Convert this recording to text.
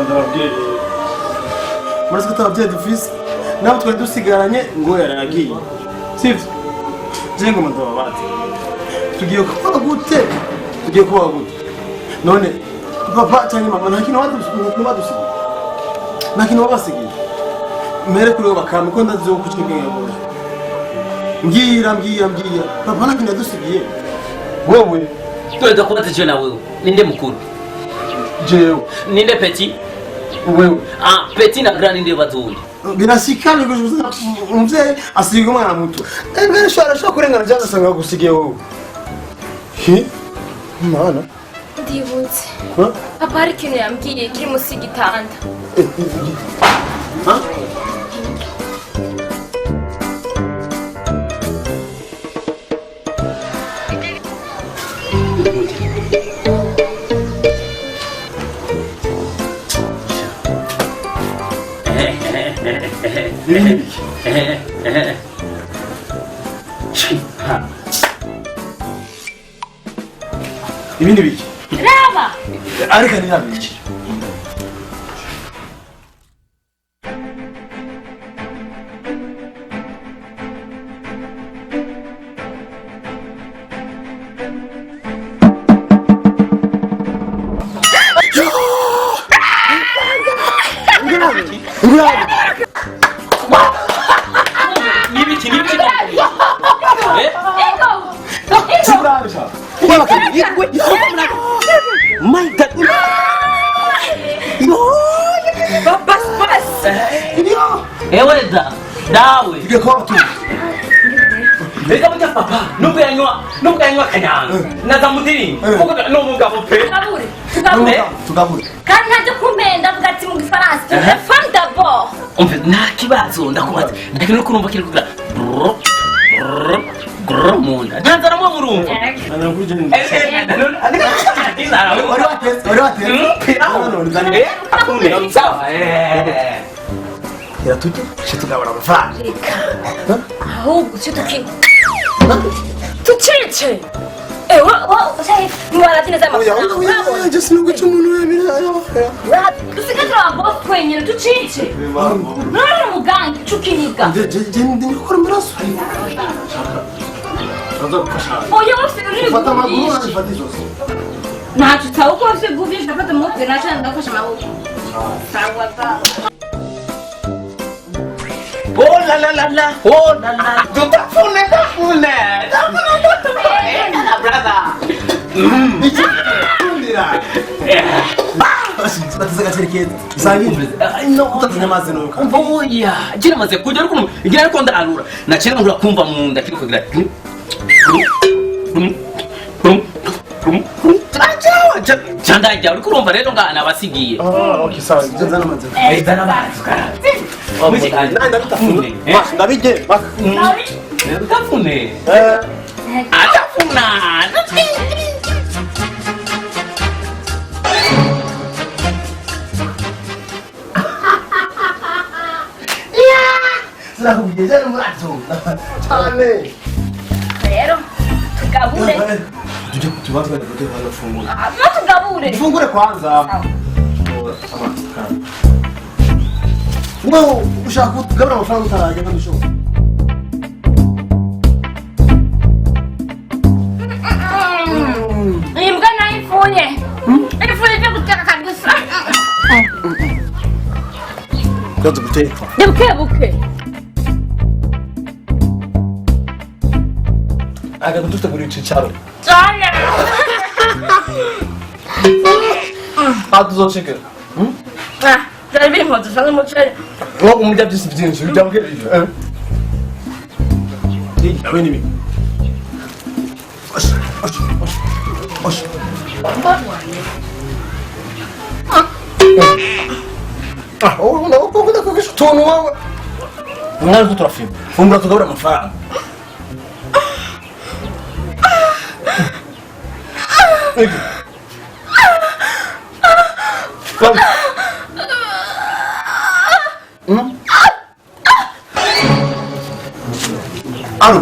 Ngoma ndababwiye rero. Murazi ko atababyeyi dufise, nabo twari dusigaranye ngo yaragiye. Sivyo? Je ngoma ndababaza. Tugiye kubaho gute? Tugiye kubaho gute? None papa cyangwa mama nta kintu badusigiye. Nta kintu babasigiye. Mere kuri bo bakame ko ndazi ko kucika ubwenge bwose. Mbwira mbwira mbwira. Papa nta kintu yadusigiye. Wowe Tuweza kubaza je na wewe. Ninde mukuru? Jewe. Ninde petit? Wewe. Ah, petit na grand ninde bazundi. Birashika bigujuza umuvyeyi asiga umwana muto. Benshi arashobora kurengana cyangwa asanga agusigiye wowe. Hi? Mana. Ndibutse. Ha? Papa hari ikintu yambwiye kiri munsi y'igitanda. Ha? Ibindi biki? Raba! Ariko ni biki? Nibiki nibiki. Eh? Ego! My God. Bas bas! Ewe da. Dawe. Tugiye kuba abatunzi. Reka burya papa nubwo yanywa nubwo yanywa kanyanga naza mudiri kuko ni umugabo pe. Tugabure! Tugabure! Tugabure. Kandi ntajya kumpenda avuga ati mu gifaransa les femmes d'abord! Umve nta kibazo ndakubaza nta kintu uriko urumva kiri kugira brrr, brrr, brrr mu nda nta nzara mwo murumva. Wari watetse, wari watetse. Tujye tugabura amafaranga. Reka! Ahubwo icyo tuki... Tucice! Ewe, ntiwarazi neza amafaranga urabona? Oya, sinubwo umuntu wemera. Dusigaye turi ababosi twenyine tucice! None umugangi cukiniga! Je ndi gukora amaraso. Oya wose uri Fata amaguru guhisha. fata ijosi. Ntacyo utaba uko wose guhisha ndafata umutwe ntacyo ndafashe amaboko. Sawa sawa. Oh la la la la, oh la la. Tutafune tafune. Tafune tafune. Brother. Ikundira. Bateze agaceri keza. Usanga No. utazanye amazi nuko. Umva oya, je namaze kurya ariko ngira ariko ndarura. Naciye ngura kumva mu nda kiriko kugira. Chandajya uriko urumva rero nga nabasigiye. Ah, okay, sawa. Je nzana amazi. Eh, zana amazi kara. Nanda ndabitafuna. Masha ndabige. Utafune. Eh. Atafuna. Sinakubwiye je murazo. Cyane. Rero tugabure. Tujye kutubaza tujye kufungura. No tugabure. Tufungure kwanza. Wowe ushaka kugabura amafaranga utarajya kandi ushobora. Imbwa nayo ipfuye. Ipfuye ibyo guteka kabisa. Kazi guteka. Ni buke buke. Aga kudutegura icicaro. Cyane. Atuzoshikira. Ah, byari biri mu dusanzwe umuceri. Wowe umurya byinshi byinshi bijya buke. Eh. Abe nibi. Osh, osh, osh. Osh. Ah, wowe nawe ukunda kugisha utuntu wowe. Mwana ko turafima. Fungura tugabura amafaranga. Ego. Kom. Alo.